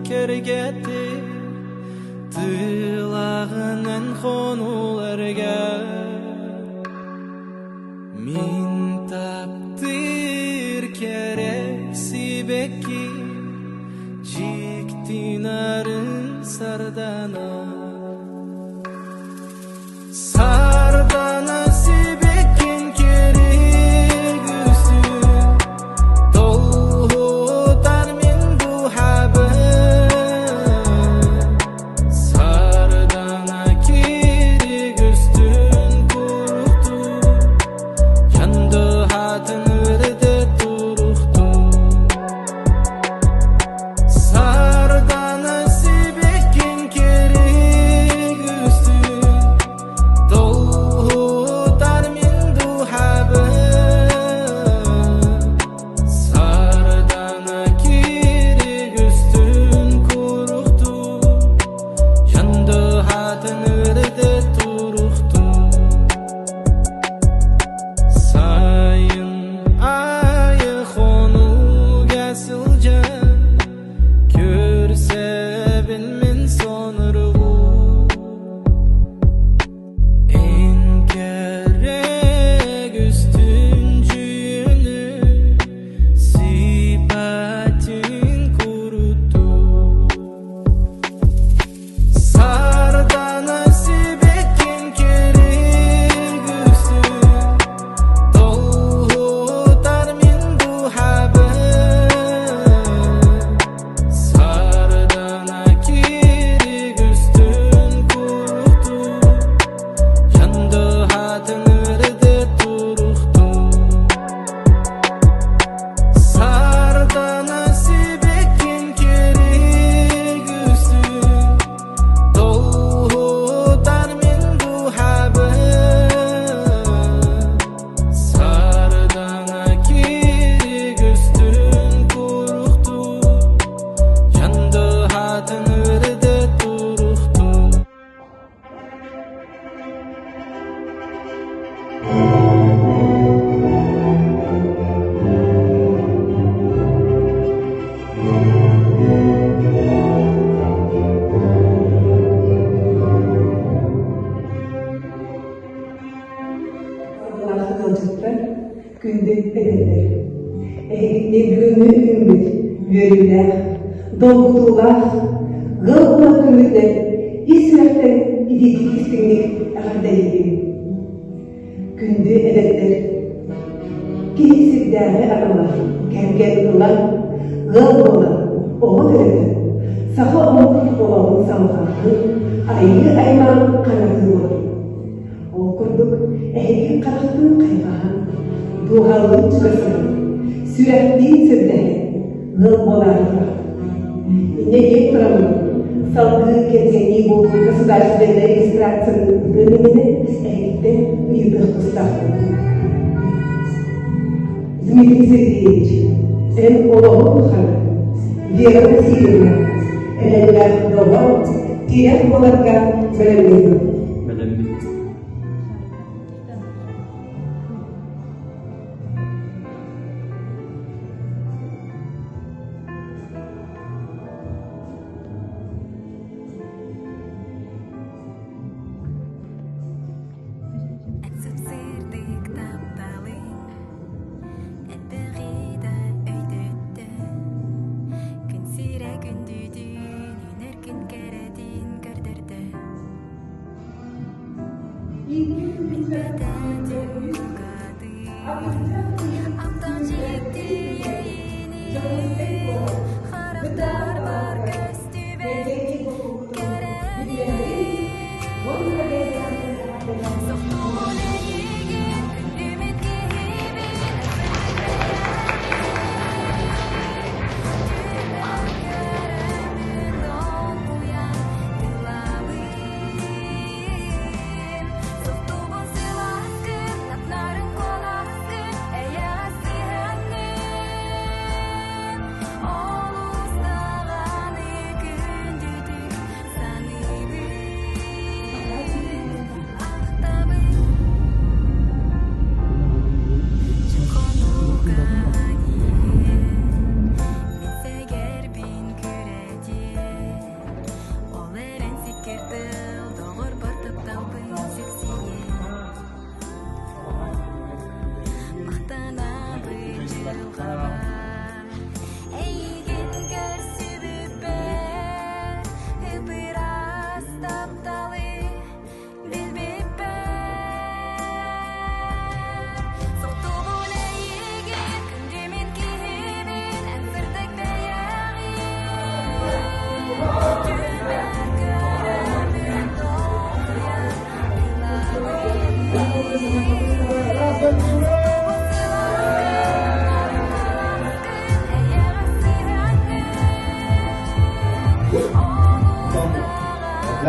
кэргэтти Тыылаҕынан хонууларга Мин таптыыр кэрэ сибэкки Дьикти нарын сардана Сардана сибэккин кэригүсүн Долгутар мин дууһабын Сардана киригүстүн куруктун Жандыһатын үрдэ туруктун Сардана сибэккин кэригүстүн Долгутар мин дууһабын Сардана киригүстүн куруктун Жандыһатын үрдэ туруктун Сайын айы хонууга сылдьан Көрсөбүн мин сонургуу Эн кэрэг үстүн дьүһүнү Сипатын курутуу Сардана сибэккин кэригүсүн Долгутар мин дууһабын Сардана киригүстүн курутуу Жандыһатын үрдэ туруктуу Сардана сибэккин кэригүсүн Долгутар мин дууһабын Сардана киригүстүн куруктуу Жандыһатын үрдэ туруктуу Ыалдьыттар, күндү эдэрдэр! Эһигини бүгүҥҥү үүммүт үөрүүлээх, долгутуулаах ыал буолар күммүтүнэн ис сүрэхтэн итиитик истиҥник эҕэрдэлиибин. Күндү эдэрдэр, киһи сирдээҕи анала кэргэн ылан, ыал буолан, оҕо төрөтөн, саха омук олоҕун салҕааһын, айыы аймаҕын хаҥатыы буолар. Ол курдук, эһиги харахтыын хайҕаһан, дууһалыын чугасыһан, сүрэхтиин сөбүлэһэн, ыал буолаары тураҕыт. Инньэ диэн тураммын, салгыы кэргэннии буолуу государственнай регистрацияны ыытыам иннинэ эһигиттэн ыйытыах тустаахпын. Дмитрий Сергеевич, эн олоҕуҥ тухары Вера Васильевна эрэллээх доҕор, тирэх буоларга бэлэмнэниҥ. Бэлэммит. Сыпсырдык тапталын Элбэҕи да өйдөттө Күн сирэ күндүтүн Үүнэр күн кэрэтин көрдөрдө.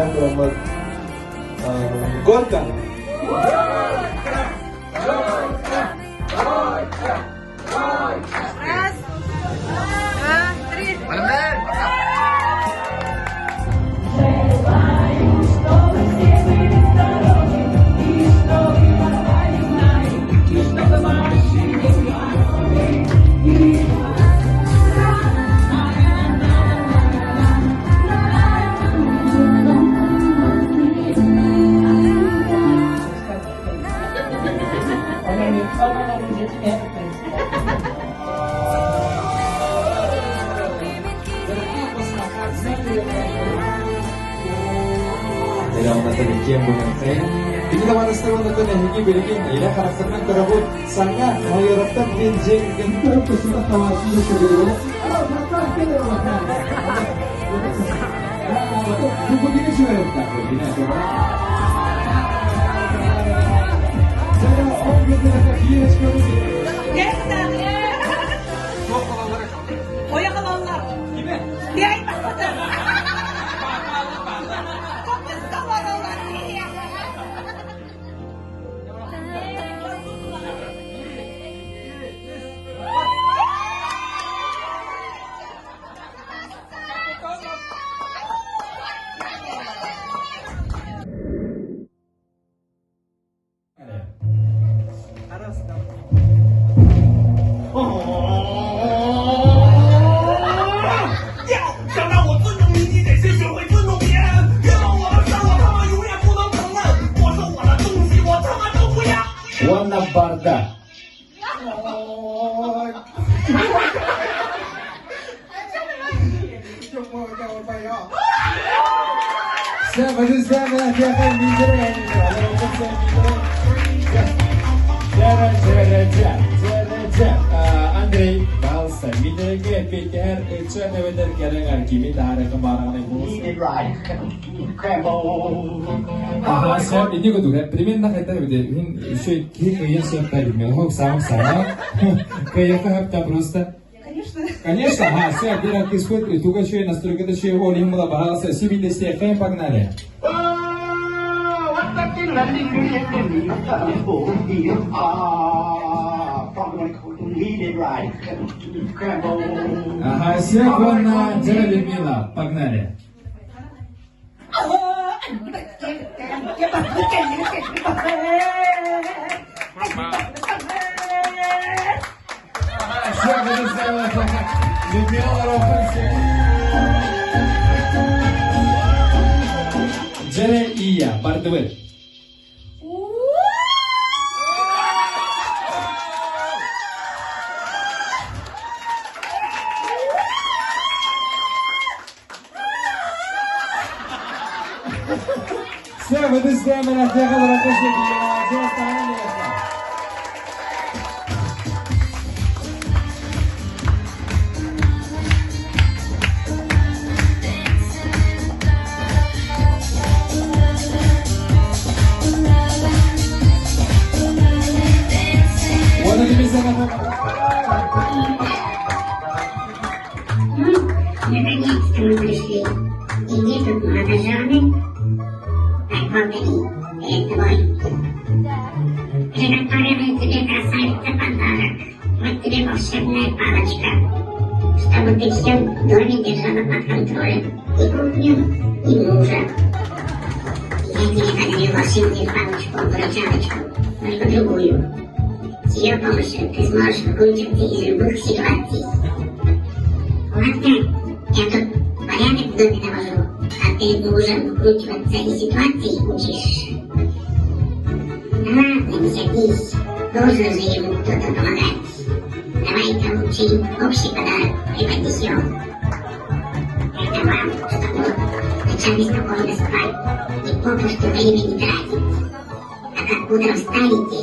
Бэҕэһээ тураммыт Горка! Раз, два, три. Эһиги билигин илэ харахтарынан көрөбүт саҥа Майоровтар диэн дьиэ 想让我尊重你，你得先学会尊重别人。别问我的事，我他妈永远不能承认。我说我的东西，我他妈都不要。 Уонна барда. Андрей Балса, Митереге Петер, Ыча Неведер Керенгар, Кими Тарека Бараны Ага, все, иди куда, примерно хотя бы, еще ких я все так, хоп, сам, сам, кая просто. Конечно. Конечно, ага, все, где ты сход, туга еще настройка, это еще его лимула барался, себе все, погнали. Ага, все, на Джера Людмила, погнали. Все, Людмила Джере и я, бардыбыт. Все, Ну, наконец-то мы пришли. И где тут молодожены? Так вот они, перед тобой. Приготовили тебе, красавица, подарок. Вот тебе волшебная палочка, чтобы ты все в доме держала под контролем. И кухню, и мужа. Я тебе подарю волшебную палочку-выручалочку, только другую. С ее помощью ты сможешь выкручиваться из любых ситуаций. Ладно, я тут порядок в доме навожу, а ты мужа выкручиваться из ситуации учишь. Ну ладно, не сердись, должен же ему кто-то помогать. Давай-ка лучше им общий подарок преподнесем. Это вам, чтобы ночами спокойно спать и попусту время не тратить. А как утром встанете,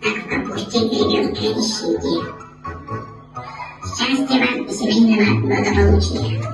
так в капусте ребенка ищите. Счастья вам и семейного благополучия.